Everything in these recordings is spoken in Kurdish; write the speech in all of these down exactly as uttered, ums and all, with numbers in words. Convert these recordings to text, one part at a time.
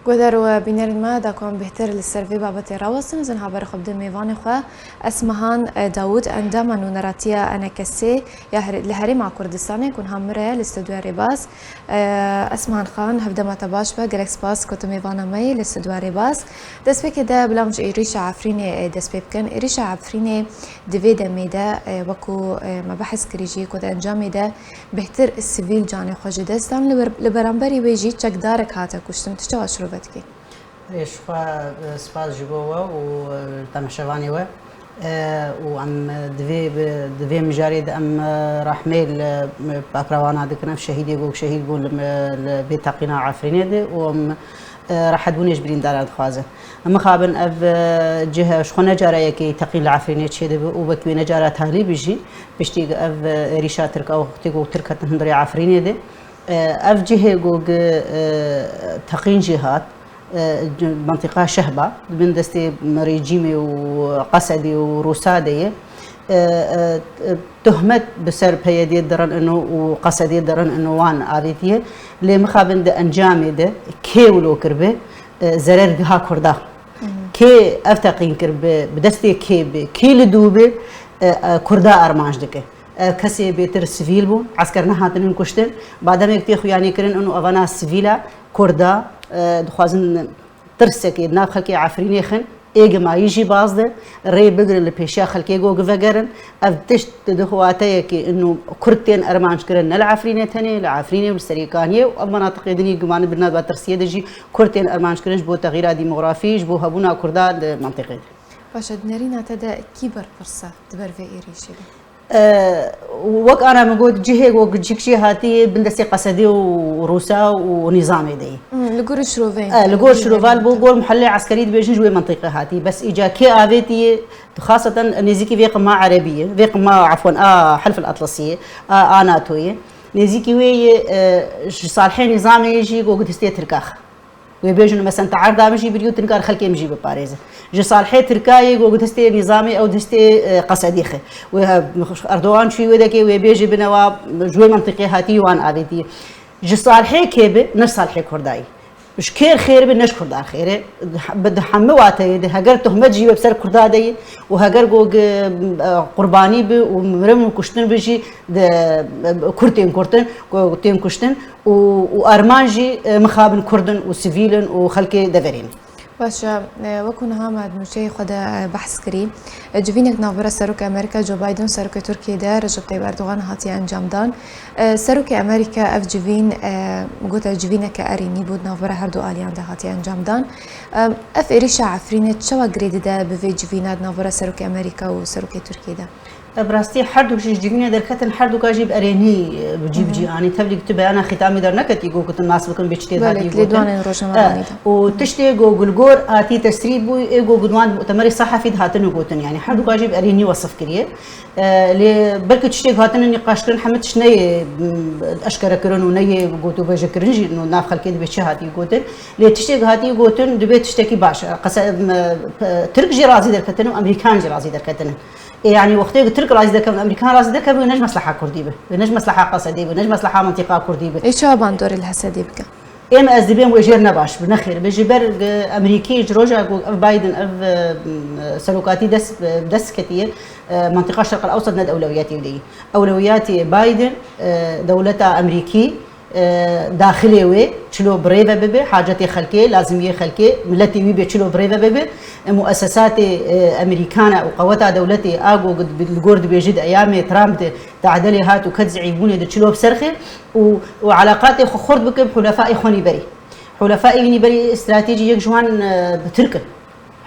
Guhdar û bînerên me, da ku em bêhtir li ser vê babetê rawestin, ez niha ber xwe bidim mêvanê xwe, Esmehan, e, Dawûd, endama nûneratiya N K S ya her-, li Herêma Kurdistanê, ku niha min re li stûdyoya Rêbaz. E, Esmehan Xan, hevdema te baş be, gelek spas ku tu mêvana me yî li stûdyoya Rêbaz. Destpêkê de bila em ji êrîşa Efrînê, e, dest pê bikin. Êrîşa Efrînê di vê demê de, e, wekû, e, me behs kirî jî, ku di encamê de bêhtir sivîl canê xwe ji dest dan, li ber-, li beramberî wê jî çekdarek hate kuştin. Tu çawa şirove dikî? Ê, ji xwe, e, spas ji bo we û, e, temaşevanê we. E, û em, e, di vê, di vê mijarê de em, e, rehmê li, e, bakrawana dikin, ev şehîdê ku şehîd bûn li, e, li vê teqîna Efrînê de û em, e, rehetbûnê ji birîndara dixwazin. Mixabin ev, e, cih ji xwe ne cara yekê teqîn li Efrînê çêdibe û wekî wê ne cara talî be jî, piştî ku ev, e, êrîşa Tirk, ew wextê ku Tirk hatin hundirê Efrînê de, e, ev cihê ku, e, teqîn jê hat, e, c-, mentiqa Şehba, di bin destê rejîmê û Qesedê û Rûsa de ye. E, e, e, Tuhmet bi ser P Y D'ê dirin ino û Qesedê dirin ino wan avêtiye. Lê mixabin di encamê de kê wilo kiribe, e, zerer giha Kurda. Kê ev teqîn kiribe, bi destê kê be, kê li dû be, e, e, Kurda armanc dike. E, kesê bêtir sivîl bûn, esker nehatinin kuştin. Ba demek tê xuyanîkirin û evana sivîla Kurda, e, dixwazin tirsekê di nav xelkê Efrînê xin, ê gimayî jî baz de, rê bigirin li pêşiya xelkê go givegerin. Ev tişt di, di xwateyekê ino Kurd tên ermanc kirin, ne li Efrînê tenê, li Efrînê û li Serêkaniyê û ev menatiqê din yê gimanî birina ba tirsiyê de jî Kurd tên ermanc kirin ji bo texîra demografî, ji bo hebûna Kurda di mentiqê de. Baş e, di nerîna te de kî berpirs e di ber vê êrîşê de? E, wek ana min got, cihê ku giçik jê hatî bin destê Qesedê û Rûsa û nîzamê de ye. Hmm, li gorî şiroveyên E, li gor şiroval bû, gor muhelê eskerî dibêjin ji wê mentiqê hatî. Bes îca kê avêtî ye, xaseten nêzîkî vê qima erebî ye, vê qima, efwen, a Helf el Atlasî ye, a, a NATO ye. Nêzîkî wê ye, e, ji salhê nîzamê ye jî ku destê Tirka xe. Wê bêjin, mesen, te erda min jî biriyo, tu nikar xelkê min jî biparêze. Ji salhê Tirkayê ku destê nîzamê ew destê, e, Qesedî xe. Wê, e, Erdogan çûyî wê dekê, wê bêjî binewa ji wê mentiqê hatî wan avêtî. Ji salhê kê bi, ne salhê Kurdayî. Ji kêr xêr bi, ne ji Kurda xêr e. Bi di hemî wateyê de, heger tuhmet jî wê bi ser Kurda de ye û heger ku, e, qurbanî bi û mirin û kuştin bi jî de, e, Kurd tên kurtin, ku tên kuştin. û, û armanc jî, e, mixabin Kurd in û sivîl in û xelkê deverê ne. Baş e, e, wekû niha me di nûçeyê xwe de, e, behs kirî. E, civînek navbera Serokê Amerîka Joe Biden û Serokê Tirkiyê de Recep Tayyip Erdogan hatiye encamdan. E, Serokê Amerîka ev civîn, e, gote civîneke erênî bû, di navbera her du aliyan de hatiye encamdan. E, ev êrîşa Efrînê çawa girê dide bi vê civîna di navbera Serokê Amerîka û Serokê Tirkiyê de? Bi rastî her du jî ji civînê derketin, her du ka jî bi erênî, e, bi cî bi cî anî. Tevlî tu beyana xîtamî derneketî, go gotin nas bikin bê çi tê hatî gotin. Lêdwanên rojnamevanî de. E, û tiştê go gulgor hatî tesrî bû, ê go gudwan bi mutemerê sahafî de hatine gotin. Yanî her du ka jî bi erênî wesif kiriye. E, lê belkî tiştê hatine nîqaşkirin, hemî tişt neyê, m, eşkerekirin û neyê gotûbêjkirin jî, no nav xelkê dibê çi hatî gotin. Lê tiştê hatî gotin, dibê tiştekî baş. Qese, m, p-, Tirk jî razî derketine û Amerîkan jî razî derketine. Ê, yanî wextê ku Tirk razî dikevin, Amerîkan razî dikevin, wê ne ji mesleha Kurdî be, wê ne ji mesleha Qesedê be, ne ji mesleha mintîqa Kurdî be. Ê, çawa bandorê li Hesedê bike? Êm ez dibêm wê jêr ne baş be, ne xêr be. Ji ber, e, Amerîkî ji roja ku ev Biden, ev, e, serokatî dest, e, dest ketiye, e, mintîqa Şerq el Ewsat ne di ewlewiyatê wê de ye. Ewlewiyatê Biden, e, dewleta Amerîkî, e, daxilê wê çilo bi rê ve bibe, hacetê xelkê, lazimiyê xelkê, miletê wî bê çilo bi rê ve bibe. E, muesesatê, e, Amerîkana û qeweta dewletê a ku li gor dibêjî di eyamê Trump de te'delê hat û ket zîîfbûnê de çilo bi ser xe û, û elaqatê xwe xurt bike bi hulefaê xwe nîberî. Hulefaê wî nîberî stratejî yek ji wan, e, bi Tirk in.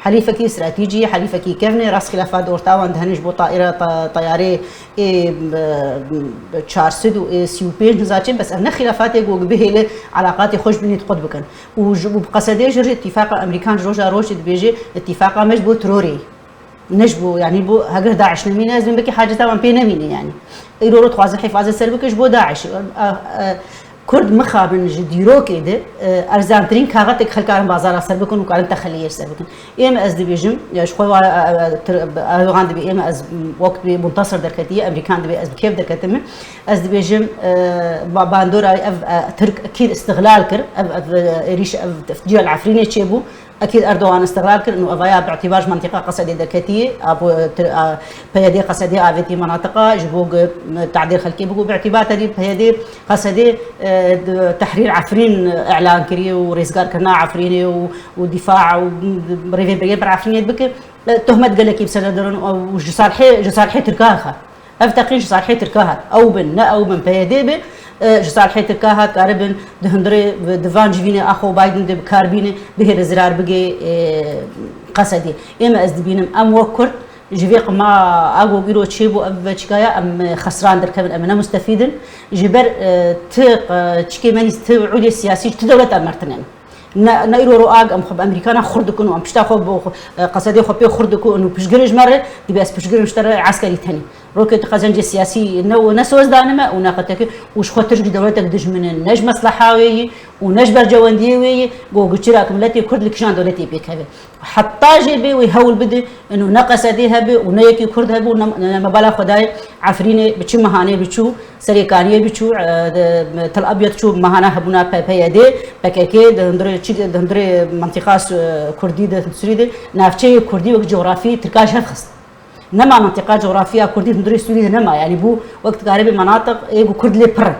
Helîfekî stratejî, helîfekî kevn e, rast xîlafa di orta wan de hene ji bo taîra, ta-, tayarê ê, e, çar sed û ê sî û pênc nizaçin, bes ev ne xîlafatê ku bihêle elaqatê xwe ji binî diqut bikin. Û ji, û bi Qesedê jî îtîfaqa Amerîkan ji roja rojê dibêje, îtîfaqa me ji bo terorê. Ne ji bo, yanî bo heger DAIŞ nemîne, ez bim belkî haceta wan pê nemîne yanî. Îro ro dixwaze hifazet ser bike ji bo DAIŞ. A, a, Kurd mixabin ji dîrokê de, e, erzantirîn kaxetek xelk karin bazara ser bikin û karin texeliyê ser bikin. Ême ez dibêjim, e, ji xwe wa, e, e, tir-, Erdogan dibê, ême ez, m, wek dibê muntasir derketiye, Emerîkan dibê ez bi kêf derketime. Ez dibêjim, e, ba-, bandora ev, e, Tirk kîr îstixlal kir, ev, ev, e, êrîş, ev, ev cîya li Efrînê çêbû. Ekîd Erdogan îstixlal kir, û evaya bi îtîbar ji mentiqa Qesedê derketiye, a bo, e, tir-, a, P Y D Qesedê avêtî menatiqa, ji bo ku, e, tadêr xelkê bigo, bi îtîbar terî P Y D Qesedê, e, d-, Tehrîr Efrîn îlan kiriye û rêzgarkirina Efrînê û, û dîfa û, m, rêvebiriyê ber Efrînê dibike. E, tohmet gelekî bi ser de dirin û ji salhê, ji salhê Tirka xwe. Ev teqîn ji salhê Tirka hat. Ew bin, ne ew bin, P Y D be, e, ji salhê Tirka hat, karibin di hundirê, di van civînê a xwe Biden de bi kar bîne, bihêle zirar bigê, e, Qesedê. Ême ez dibînim, em wek Kurd, ji vê qima a ku îro çêbû, ev veçikaya, em, e, xesran derkevin, em ne mustefîd in. Ji ber, e, ti, e, çikê me nîst, ti udê siyasî, ti dewlet em mertinin. Ne, ne îro ro ag em xwe bi Amerîkana xurt dikin û em pişta xwe bo xwe, e, Qesedê xwe pê xurt dikin û piştgirê ji me re, dibê ez piştgirim ji te re eskerî tenê. Rokê tu qezencê siyasî ne, ne soz danime û ne qetekê û ji xwe tu ji dewletek dijmin in, ne ji mesleha wê yî û ne ji bercewendiyê wê yî, go guçira ku miletê Kurd li kîjan dewletê pêk hebe. Heta jê bê wê hewl bide, ino ne Qesedê hebe û ne yekî Kurd hebe û ne, ne, ne mebala xwe dayê Efrînê bi çi mehanê biçû, Serêkaniyê biçû, e, de, Tel Abyad çû mehana hebûna P-, P Y D, P K K, di hundirê çi, di hundirê mentiqa Su-, Kurdî de, Sûrî de, navçeyê Kurdî wek cografî Tirka ji hev xist. Nema mentiqa cografiya Kurdî di hundirê Sûrî de nema. Yanî bû wek dikare bê menatiq ê ku Kurd lê pir in.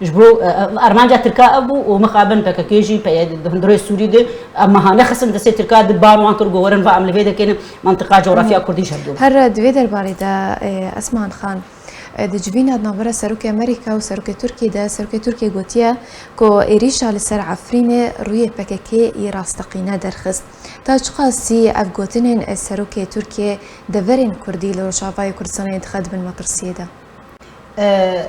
Ji bo, e, e, armanca Tirka ev bû û mixabin P K K jî P Y D di hundirê Sûrî de, em mehane xistin destê Tirka de bar wan kir ku werin va em li vê dekênin mentiqa cografiya Kurdî ji hev dû. Her di vê derbarê de, e, Esman Xan, E, di civîna di navbera Serokê Amerîka û Serokê Tirkiyê de, Serokê Tirkiyê gotiye ku êrîşa li ser Efrînê rûyê P K K yê rasteqîne derxist. Ta çiqasî ev gotinên Serokê Tirkiyê deverên Kurdî li Rojavayê Kurdistanê dixe di bin metirsiyê de? E,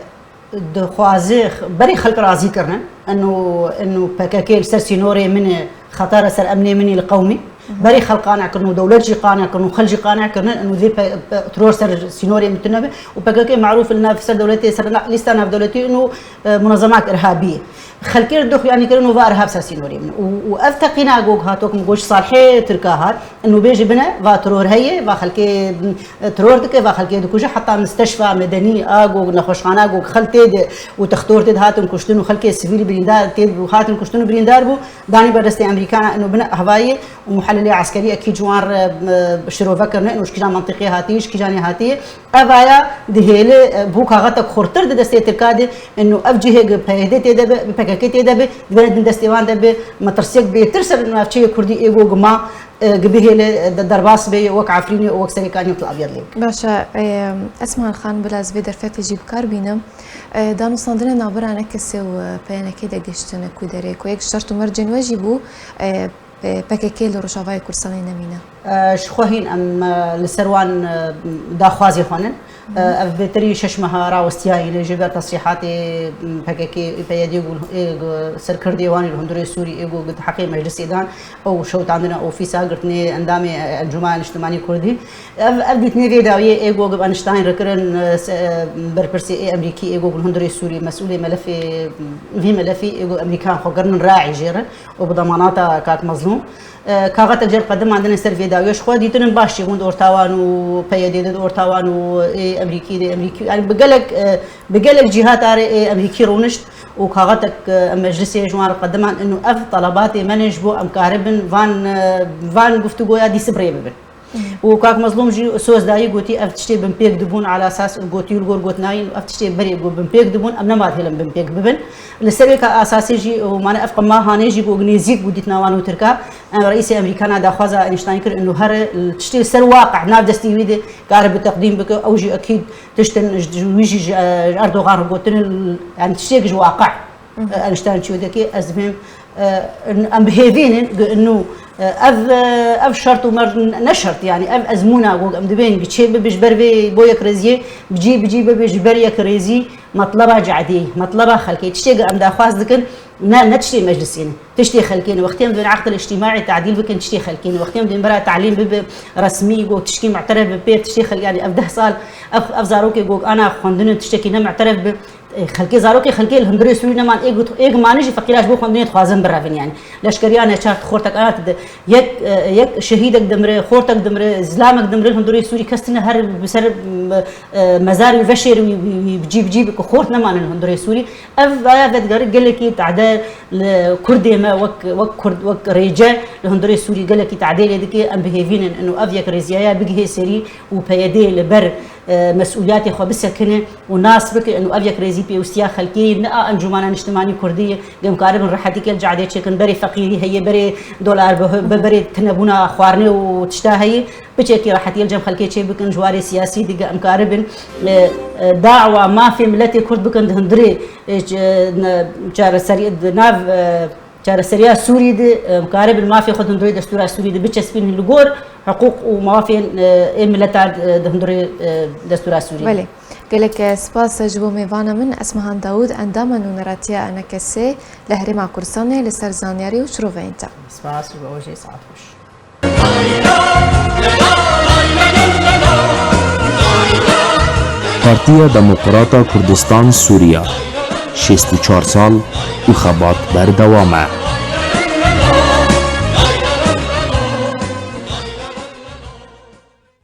dixwaze x-, berê xelk razî kirine. Eno, eno P K K li ser sînorê min e, xetara ser emnê min î li qewmî. Berê xelk qane kirin û dewlet jî qane kirin û xelk jî qane kirin, û vê pe-, pe-, teror ser sînorê min tune be. Û P K K merûf li nav ser dewletê, ser na-, lîsta navdewletî û, e, munezemak irhabî ye. Xelkê dixuyanî kirin û va irhab ser sînorê min. Û, û ev teqîna gog hat, wek min got, ji salhê Tirka hat. Û bêjî bine, va teror heye, va xelkê, e, teror dike, va xelkê dikuje. Heta misteşfa medenî a gog, nexweşxana gog xelk tê de û textor tê de hatin kuştin û xelkê sivîl birîndar tê de hatin kuştin û birîndar bû. Danî ber destê Amerîkana, ino bine hevayê û muhelelê eskerî ekî ciwan re, e, şirove kirine, ino ji kîjan mentiqê hatiye, ji kîjanê hatiye. Ev aya dihêle, e, bû kaxetek xurtir di destê Tirka de, ino ev cihê gi P Y D tê de be, bi P K K tê de be, divêne din destê wan de be, metirsiyek bêtir ser navçeyê Kurdî ê go gima, e, gi bihêle, e, de-, derbas bê, wek Efrînê û wek Serêkaniyê û Tel Abyad lê bike. Baş e, e, Esman Xan, bila ez vê derfetê jî bi kar bînim. E, danûstandinên navbera nekesê û, e, P N K de giştine ku derê ku yek ji şert û mercên we jî bû, e, e, P K K li Rojavayê Kurdistanê nemîne. E, ji xwe hîn em, e, li ser wan, e, daxwazê xwe nin. E, ev bêtirî şeş meha rawestiyayî ne ji ber tesrîhatê, m, P K K, P Y D û, ê, gu-, serkirdê wan ê li hundirê Sûrî ê gu, gu heqê meclisê dan, ew şewitandine ofîsa girtinê endamê, e, Encûmena Niştimanî Kurdî. Ev, ev dîtinê vê dawiyê ê gu, gu Einstein re kirin, e, se-, e, berpirsê ê Emerîkî ê gu, gu hundirê Sûrî, mesûlê melefê, vî melefî ê gu Emerîkan xwe kirinin raî jê re û bi demanata kak Mezlûm. E, kaxetek jê re qediman dine ser vê dawiyê, ji xwe dîtinin baş jî bûn di orta wan û P Y D de, di orta wan û ê Emerîkî de, Emerîkî, yani bi gelek, e, bi gelek cîhat are ê Emerîkî rûnişt û kaxetek, e, em meclisê ji wan re qediman, ino ev telebatê me ne ji bo em karibin van, e, van guftûgoya dîsi bi rê bibin. Û kak Mezlûm jî soz dayî, gotî ev tiştê binpêk dibûn, ala esas gotî li gor gotinayîn, ev tiştê berê got binpêk dibûn, em nema dihêlin binpêk bibin. Li ser wê ka asasê jî, û mane ev qima hanê jî got nêzîk bû dîtina wan û Tirka. Em Reîsê Amerîkana daxwaza Einstein kir, ino here tiştê li ser waqe nav destî wî de kare bi teqdîm bike, ew jî ekîd tiştin ji, ji wî jî ji, ji Erdogan re gotin, yani tiştêk ji waqe, e, Einstein çi wê dike, ez dibêm, e, em bi hêvî nin, gu ino, e, ev, e, ev şert û mer ne şert, yani ev ezmûna gu em dibên gi çê bibe ji ber vê bo yekrêziyê, bi cî, bi cî bibe ji ber yekrêzî, metleba cadî, metleba xelkê, tiştê gi em daxwaz dikin, Ne, ne tiştê meclisê ne. Tiştê xelkê ne. Wextê em dibên eqdil îctîmaî tadîl bikin, tiştê xelkê ne. Wextê em dibên bera talîm bibe resmî, go tişkî mu'teref bi pê, tiştê xelkê, yani ev deh sal, ev, ev zarokê go ana xwendin, tiştekî ne mu'teref bi, Xelkê, zarokê xelkê li hundirê Sûrî neman, êk got, êk mane jî feqîra ji bo xwendinê dixwazin birevin, yanî. Leşkeriya neçar, xortek ana dide. Yek, e, yek şehîdek dimire, xortek dimire, zilamek dimire li hundirê Sûrî, kes tine her bi ser, e, mezar wî veşêr wî, wî, wî, bi cî bi cî bi ku xort nemanin li hundirê Sûrî. Ev, aya vedigerin gelekî tade li Kurdê me wek, wek Kurd, wek rêce li hundirê Sûrî gelekî tade lê dike. Em bi hêvî nin û ev yekrêziyaya bigihê serî û P Y D li ber, e, mesûliyatê xwe bisekine û nas bike û ev yekrêzî pêwîstiya xelkê ye, ne a Encûmena Niştimanî Kurdî ye. Em karibin rehetî gel cadê çêkin, berê feqîrî heye, berê dolar, be-, be-, berê tinebûna xwarinê û tişta heye. Piçekî rehetî li cem xelkê çê bikin, ji warê siyasî dige em karibin, e, e, dawa mafê miletê Kurd bikin di hundirê, e, ç-, ne, çareserî-, di nav, e, çareseriya Sûrî de, e, em karibin mafê xwe di hundirê destûra Sûrî de biçespînin li gor hiqûq û mafên, e, ê mileta, e, di hundirê, e, destûra Sûrî de. Belê. Gelek, e, spas ji bo mêvana min, Esmehan Dawûd, endama nûneratiya E N K S'ê li Herêma Kurdistanê, li ser zanyarî û şiroveyên te. Spas ji bo we jî, saet xweş. Partiya Demokrata Kurdistan Sûriya, şêst û çar sal û xebat berdewam e.